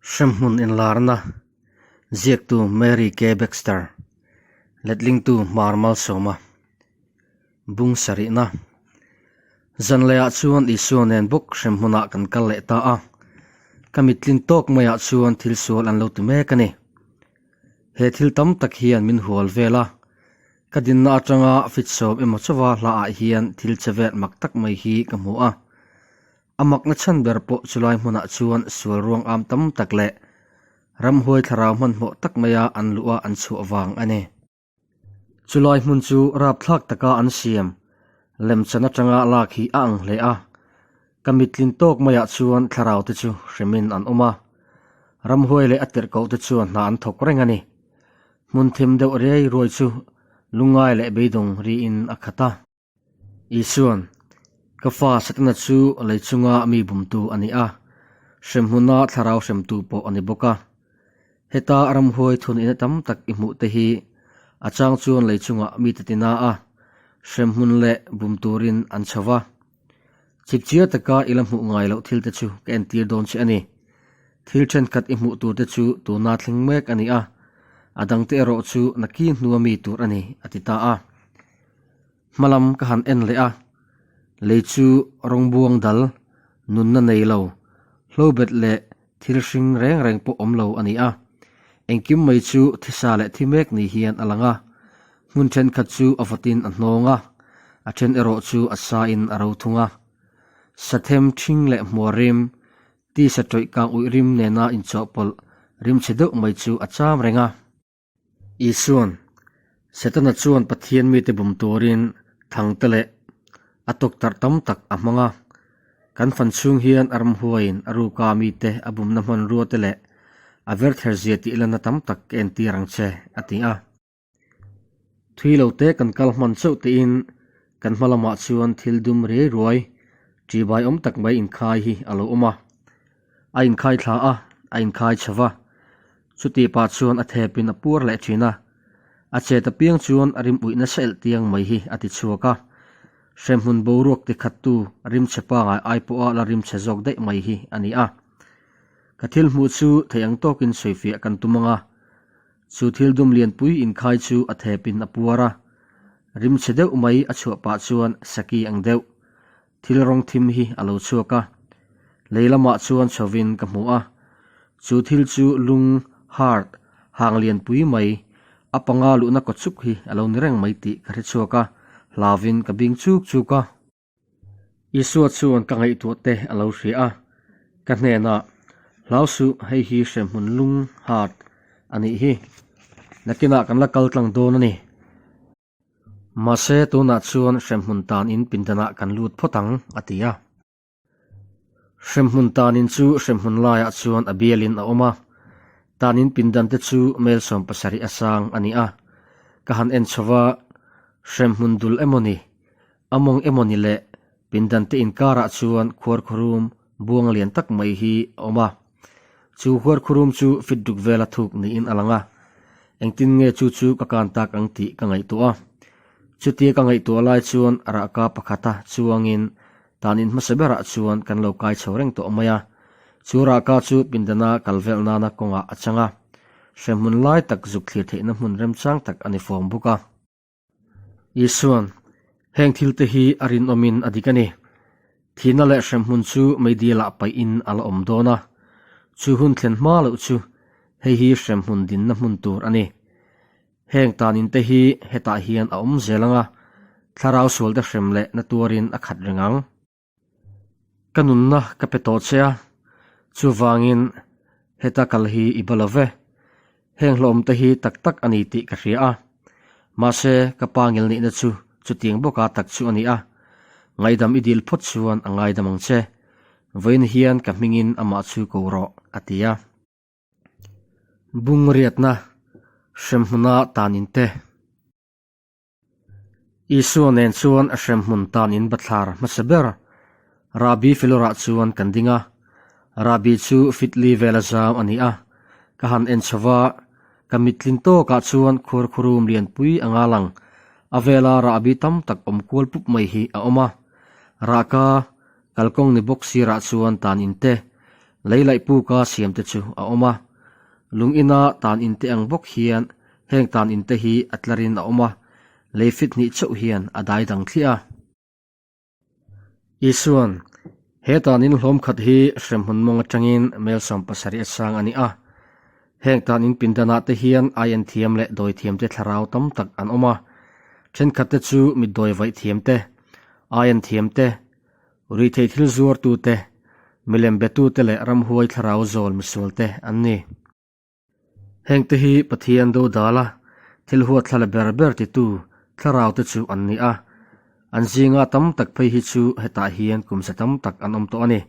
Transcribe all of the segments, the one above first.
Hremhmun inlarna ziaktu Mary K. Baxter, letlingtu Hmar Malsawma, bung sarihna. Zanleiah chuan Isua nen bawk hremhmunah kan kal leh ta a, ka mittlin tawk maiah chuan thil sual an lo ti mek a ni. He thil tam tak hian min hual vel a, ka dinna atanga fit sawm emaw chauha hlaah hian thil che vel mak tak mai hi ka hmu a. A makna chhan ber pawh chulai hmunah chuan sual ruang am tam tak leh ramhuai thlarau hmanhmawh tak maia an luh a an chhuah vang a ni. Chulai hmun chu rapthlak taka an siam lemchan atanga lak hi a ang hle a, ka mittlin tawk maiah chuan thlarau te chu hremin an awm a, ramhuai leh a tirhkoh te chuan hna an thawk reng a ni. Hmun thim deuh riai ruai chu lungngai leh beidawng riin a khat a. Isuan, Ka fa Setana chu lei chunga mi bumtu a ni a, hremhmuna thlarau hremtu pawh a ni bawk a. Heta ramhuai thun ina tam tak i hmuh te hi a chang chuan lei chungah mite tina a, hremhmun leh bum turin an chho va. Chipchiar taka i la hmuh ngai loh thil te chu ka entir dawn che a ni. Thil thenkhat i hmuh tur te chu tuna thleng mek a ni a, a dangte erawh chu nakin hnua mi tur a ni, a ti ta a. Hmalam ka han en leh a, lei chu rawng buang dal, nunna nei lo, hlobet leh thil hring reng reng pawh awm lo a ni a. Engkim mai chu thisa leh thi mek ni hian a lang a, hmun thenkhat chu a vawtin a hnawng a, a then erawh chu a sain a ro thung a. Sathem thing leh hmuar rim, tisa tawih kang uih rim nena inchawhpawlh rimchhe deuh mai chu a cham reng a. Isuan, Setana chuan Pathian mite bum turin thangte leh a tuktarh tam tak a hmang a. Kan fan chhung hian a ramhuaiin a ruka mite a bumna hmanrua te leh a verther zia tih lanna tam tak ka entir ang che, a ti a. Thui lo te kan kal hman chauh tiin kan hma lamah chuan thil dum riai ruai, ṭibai awm tak mai inkhai hi a lo awm a. A inkhai thla a, a inkhai chho va. Chuti pah chuan a thepin a puar leh thin a. A chet apiang chuan a rim uih nasa elh tiang mai hi a ti chhuak a. Hremhmun boruak ti khattu rim chhe pangai ai pawha la rim chhe zawk daih mai hi a ni a. Ka thil hmuh chu theih ang tawkin sawifiah kan tum ang a. Chu thil dum lianpui inkhai chu a thepin a puar a. Rim chhe deuh mai a chhuah pah chuan saki ang deuh Thil rawng thim hi a lo chhuak a, lei lamah chuan chhovin ka hmu a. Chu thil chu lung, heart, hang lianpui mai, a panga luhna kaw chuk hi a lo ni reng mai tih ka hre chhuak a, hlauvin ka bing chuk chuk a. Isua chuan ka ngaihtuah te a lo hria a, ka hnenah, Hlau suh, hei hi hremhmun lung, heart, a nih hi. Nakinah kan la kal tlang dawn a ni. Mahse, tunah chuan hremhmun tanin pindanah kan lut phawt ang, a ti a. Hremhmun tanin chu hremhmun laiah chuan a bialin a awm a. Tanin pindan te chu mel 70 a sang a ni a. Ka han en chho va, hremhmun dul emaw ni, a mawng emaw ni leh pindan te inkarah chuan khuarkhurum buang lian tak mai hi a awm a. Chu khuarkhurum chu fit duk vela thuk niin a lang a. Engtin nge chu chu ka kan tak ang tih ka ngaihtuah a. Chutia ka ngaihtuah lai chuan rahka pakhata chuangin tan in hmasa berah chuan kan lo kai chho reng tawh mai a. Chu rahka chu pindana kal velh nana kawngah a chang a. Hremhmun lai tak zuk thlir theihna hmun remchang tak a ni fawm bawk a. Isuan, Heng thilte hi a rinawmin a dik a ni. Thihna leh hremhmun chu meidialah paihin a la awm dawn a. Chu hun thlen hma loh chu hei hi hremhmun dinna hmun tur a ni. Heng taninte hi hetah hian a awm zel ang a, thlarau sualte hrem leh na tuarin a khat reng ang. Ka nunna ka pe tawh che a, chuvangin heta kal hi i ba lo ve. Heng hlawhawmte hi tak tak a ni tih ka hria a, mahse ka pa ngilnihna chu chutiang bawka tak chu a ni a, ngaihdam i dil phawt chuan a ngaidam ang che. Vawiin hian ka hmingin amah chu ko rawh, a ti a. Bungriatna hremhmuna tanin te. Isua nen chuan a hremhmun tan in bathlar hmasa ber Rabbi Filorah chuan kan ding a. Rabbi chu fitli vela zam a ni a. Ka han en chho va, ka mittlin tawkah chuan khuarkhurum lianpui anga lang a vela Rabbi tam tak awm kual pup mai hi a awm a. Rahka kalkawng ni bawk sirah chuan tan in te. Lei laih puka siam te chu a awm a. Lung ina tan in te ang bawk hian heng tan in te hi a tlarin a awm a, lei fit hnih chauh hian a dai dang thliah a. Isuan, He tan in hlawm khat hi hremhmun mawng atangin mel 70 a sang a ni a. Heng tan in pindanah te hian aien thiam leh dawi thiam te thlarau tam tak an awm a. Thenkhat te chu mitdawi vaih thiam te, aien thiam te, Ruihtheih thil zuartute, milem betute leh ramhuai thlarau zawl misualte an ni. Hengte hi Pathian dodala thil huatthlala ber ber titu thlaraute chu an ni a, an zinga tam tak phei hi chu hetah hian kum za tam tak an awm tawh a ni.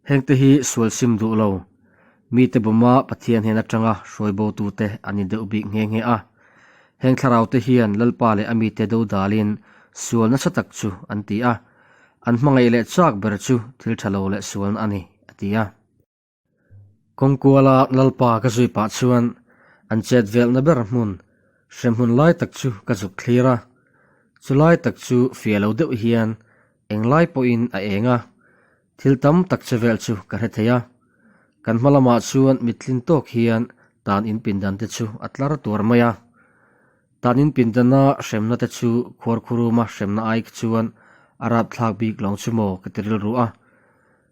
Hengte hi sual sim duh lo, mite bawma Pathian hnen atanga hruai botute an ni deuh bik nghe nghe a. Heng thlaraute hian Lalpa leh a mite dodalin sual nasa tak chu an ti a, an hmangaih leh chak ber chu thil tha lo leh sualna a ni, a ti a. Kawngkuala Lalpa ka zui pah chuan an chet velhna ber hmun, hremhmun lai tak chu ka zuk thlir a. Chu lai tak chu fiah lo deuh hian englai pawhin a eng a, Thil tam tak che vel chu ka hre thei a, kan hma lamah chuan mittlin tawk hian tan in pindan te chu a tlar tuar mai a. Tan in pindana hremna te chu khuarkhuruma hremna ai khi chuan a rapthlak bik lawng chu maw ka ti rilru a.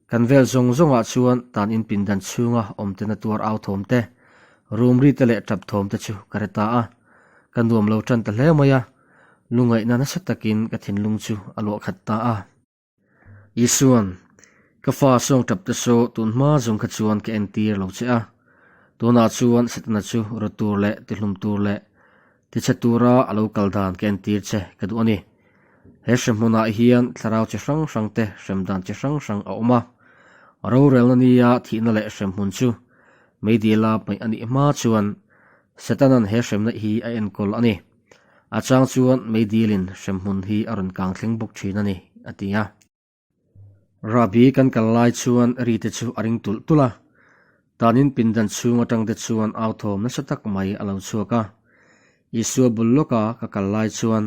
Kan vel zawng zawngah chuan tan in pindan chhunga awmtena tuar au thawm te, rum ri te leh tap thawm te chu ka hre ta a. Ka nuam lo tan ta hle mai a, lungaihna nasa takin ka thinlung chu a luah khat ta a. Isuan, Ka fa sawng tap te saw tun hma zawng kha chuan ka entir lo che a. Tunah chuan Setana chu rawt tur leh tihlum tur leh tichhe tura a lo kal dan ka entir che ka duh a ni. He hremhmunah hian thlarau chi hrang hrang te hrem dan chi hrang hrang a awm a. Rorelna nia thihna leh hremhmun chu meidila paih a nih hma chuan Setana'n he hremna hi a enkawl a ni. A chang chuan meidilin hremhmun hi a rawn kang thleng bawk thin a ni, a ti a. Rahbi kan kal lai chuan ri te chu a ring tulh tulh a, tanin pindan chhung atang te chuan au thawm nasa tak mai a lo chhuak a. Isua bul lawka ka kal lai chuan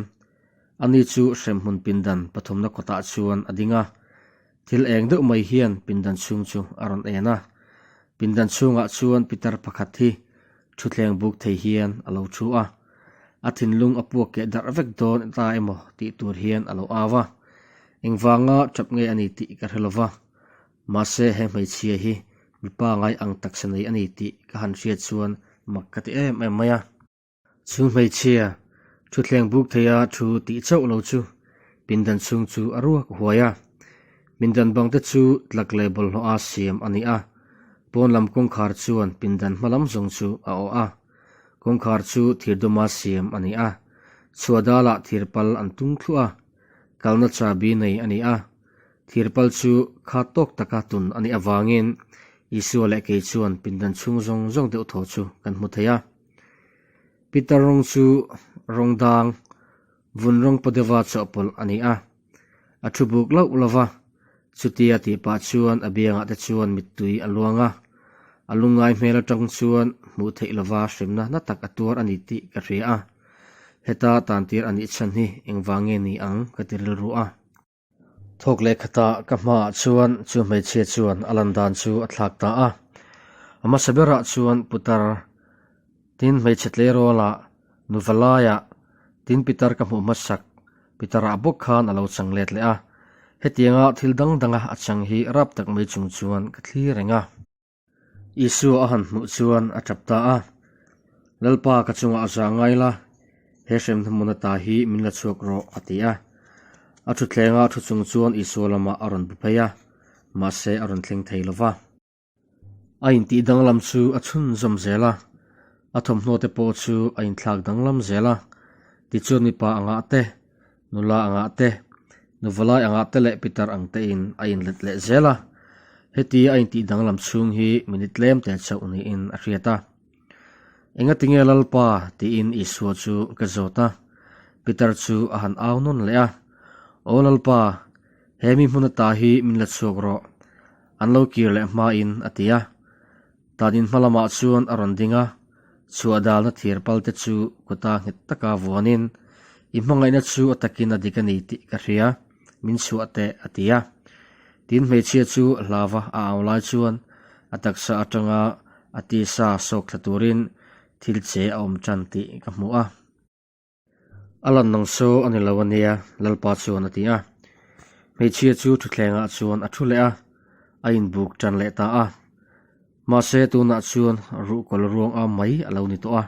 ani chu hremhmun pindan pathumna kawtah chuan a ding a, thil eng deuh mai hian pindan chhung chu a rawn en a. Pindan chhungah chuan pitar pakhat hi Thutthleng buk thei hian a lo thu a, a thinlung a puak keh darh vek dawn ta emaw tih tur hian a lo au a. Engvanga tap nge a ni tih ka hre lo va, mahse he hmeichhia hi mipa ngai ang taksa nei a ni tih ka han hriat chuan mak ka ti em em mai a. Chu hmeichhia, thutthleng buk theia thu tih chauh lo chu pindan chhung chu a ruak huai a. Pindan bang te chu tlak leh bawlhhlawh a siam a ni a, pawn lam kawngkhar chuan pindan hma lam zawng chu a awh a. Kawngkhar chu thir dawma siam a ni a, chhuah dalah thir pal an tung thluah a, kalna chabi nei a ni a. Thir pal chu kha tawk taka tun a nih avangin Isua leh kei chuan pindan chhung zawng zawng deuh thaw chu kan hmu thei a. Peter rawng chu rawng dang, vun rawng paw deuha chawhpawlh a ni a. A thu buk loh lo va, chutia tih pah chuan a biangah te chuan mittui a luang a. A lungngai hmel atang chuan hmuh theih lova hremna na tak a tuar a ni tih ka hria a. Heta tantir a nih chhan hi engvang nge ni ang ka ti rilru a. Thawk leh khatah ka hmaah chuan chu hmeichhia chuan a lan dan chu a thlak ta a. A hmasa berah chuan putar tin hmeichhe tleirawlah nuva laiah tin pitar ka hmuh hmasak pitarah bawk khan a lo chang let leh a. Hetianga thil dang danga a chang hi rap tak mai chung chuan ka thlir reng a. Isua a han hmuh chuan a tap ta a, Lalpa ka chungah a za ngai la, he hremna hmun ata hi min la chhuak rawh, a ti a. A thutthlengah thu chung chuan Isua lamah a rawn bu phei a, mahse a rawn thleng thei lo va. A intih danglam chu a chhunzawm zel a, a thawmhnaw te pawh chu a inthlak danglam zel a, tichuan mipa angah te, Nula angah te, nuvalai angah te leh pitar ang tein a inlet leh zel a. Heti a intih danglam chhung hi minute tlem te chauh niin a hriat a. Engatinge Lalpa? tiin Isua chu ka zawt a. Pitar chu a han au nawn leh a. Aw Lalpa, he mi hmun ata hi min la chhuak rawh. An lo kir leh hmain a ti a. Tanin hma lamah chuan a rawn ding a, chhuah dalna thir pal te chu kuta nghet taka vuanin, I hmangaihna chu a takin a dik a ni tih ka hria, min chhuah teh, a ti a. Tin hmeichhia chu hlava a au lai chuan. A taksa atanga a tisa sawk thla turin thil che a awm tan tih ka hmu a. A lan nang saw a ni lo a nia, Lalpa chuan a ti a. Hmeichhia chu thutthlengah chuan a thu leh a, a inbuk tan leh ta a. Mahse tunah chuan ruhkawl ruang am mai a lo ni tawh a.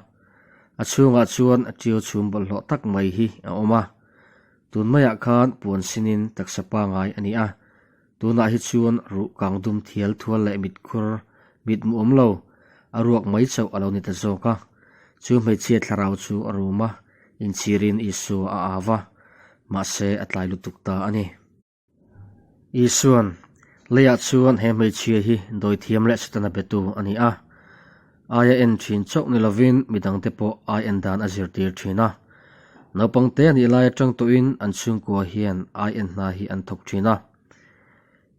A chhungah chuan ṭiau chhum bawlhhlawh tak mai hi a awm a. Tun maiah khan puan sinin taksa pangai a ni a. Tunah hi chuan ruh kang dum thial thual leh mitkhur mitmu awm lo, a ruak mai chauh a lo ni ta zawk a. Chu hmeichhia thlarau chu a rum a, inchhirin Isua a au va, mahse a tlai lutuk ta a ni. Isua'n, Leiah chuan he hmeichhia hi dawithiam leh Setana betu a ni a. Aia en thin chauh ni lovin midangte pawh ai en dan a zirtir thin a. Naupang te a nih lai atang tawhin an chhungkua hian ai en hna hi an thawk thin a.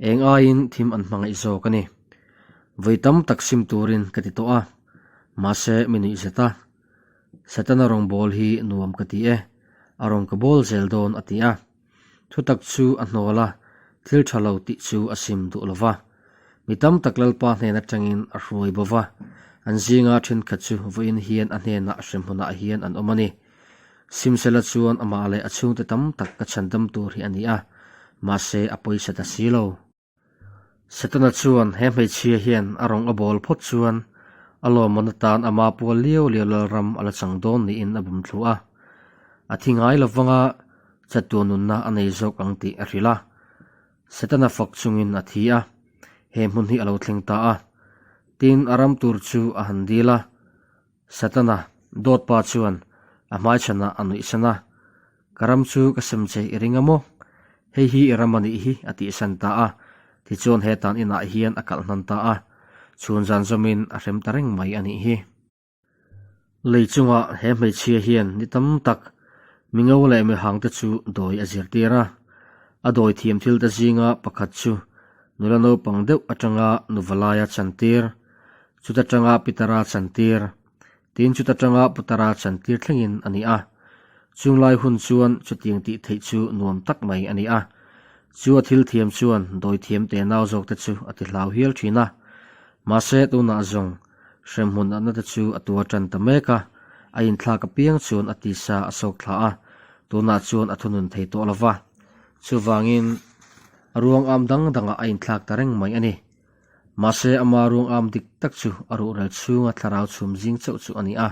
Eng aiin thim an hmangaih zawk a ni. Vawi tam tak sim turin ka ti tawh a, mahse mi nuih zet a. Setana rawngbâwl hi nuam ka ti e, a rawn ka bâwl zel dawn a ti a. Thutak chu a hnawl a, thil tha lo tih chu a sim duh lo va. Mi tam tak Lalpa hnen atangin a hruai bo va, an zinga thenkhat chu vawiin hian a hnenah hremhmunah hian an awm a ni. Simsela chuan amah leh a chhungte tam tak ka chhandam tur hi a ni a, mahse a pawisa ta si lo. Setana chuan he hmeichhia hian a rawng a bawl phawt chuan a lawmman atan ama pual liau liau lalram a la chang dawn niin a bum thlu a. A thi ngai lo vanga chattuah nunna a nei zawk ang tih a hrilh a. Setana fak chungin a thi a, he hmun hi a lo thleng ta a. Tin, a ram tur chu a han dil a. Satana, dawt pa chuan a hmaichhanah a nuihsan a, Ka ram chu ka sem che i ring a maw? Hei hi i ram a nih hi, a tihsan ta a. Tichuan he tan inah hian a kalh hnan ta a, chhun zan zawmin a hrem ta reng mai a nih hi. Lei chungah he hmeichhia hian ni tam tak mingo leh mihangte chu dawi a zirtir a. A dawi thiam thilte zinga pakhat chu nula naupang deuh atanga nuvalaia chantir Chuta tanga Pitara chantir, tin chuta tanga Putara chantir thlengin a ni a. Chunglai hun chuan chutiang tih theih chu nuam tak mai a ni a. Chu a thil thiam chuan dawithiam te nau zawk te chu a ti hlau hial thin a. Mahse tunah zawng hremhmun atna te chu a tuar tan ta mek a, a inthlak apiang chuan a tisa a sawk thla a, tunah chuan a thunun thei tawh lo va. Chuvangin a ruang am dang dangah a inthlak ta reng mai a ni. Mahse, ama ruang am dik tak chu a ruhrel chhunga thlarau chhum zing chauh chu a ni a.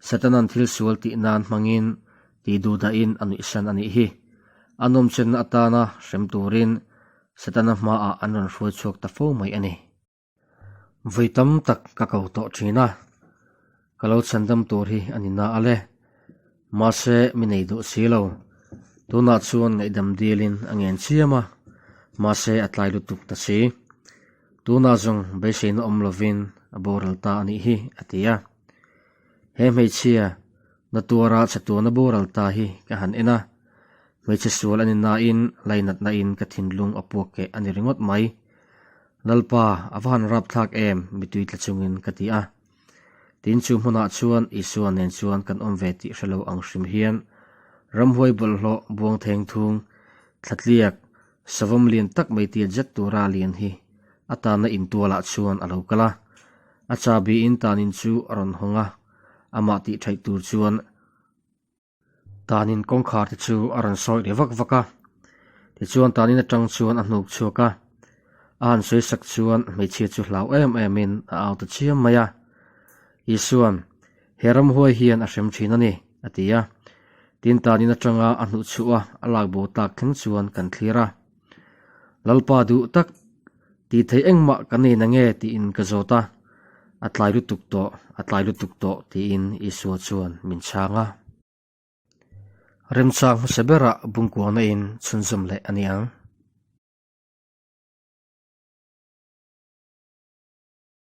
Satanan thil sual tih nan hmangin ti duhdahin a nuihsan a nih hi. A nawmchenna atana hrem turin Satana hmaah an rawn hruai chhuak ta fo mai a ni. Vawi tam tak ka ko tawh thin a, ka lo chhandam tur hi a ni na a le. Mahse, mi nei duh si lo. Tunah chuan ngaihdam dilin a ngen chiam a, mahse a tlai lutuk ta si. Tunah zawng beiseina awm lovin a boral ta a nih hi, a ti a. He hmeichhia, na tuara chatuana boral ta hi ka han en a, hmeichhe sual a ni nain lainatna in ka thinlung a puak keh a ni ringawt mai. Lalpa, a va han rapthlak em, mitui tla chungin ka ti a. Tin chu hmunah chuan Isua nen chuan kan awm ve tih hre lo ang hrim hian ramhuai bawlhhlawh buang theng thung thlatliak savawm lian tak mai tiat zet tura lian hi a tanna intualah chuan a lo kal a. A chahbi in tanin chu a rawn hawng a, amah tih theih tur chuan Tanin kawngkhar te chu a rawn sawi leh vak vak a, tichuan tanin atang chuan a hnuk chhuak a, a han sawi sak chuan hmeichhia chu hlau em em in a au ta chiam mai a. Isuan, He ramhuai hian a hrem thin a ni, a ti a. Tin tanin atanga a hnuh chhuah a, a lak bo tak thleng chuan kan thlir a. Lalpa duh tak, tih theih engmah ka nei na nge tiin ka zawt a, a tlai lutuk tawh, a tlai lutuk tawh tiin Isua chuan min chhang a. Remchang hmasa berah bungkuahna in chhunzawm leh a ni ang.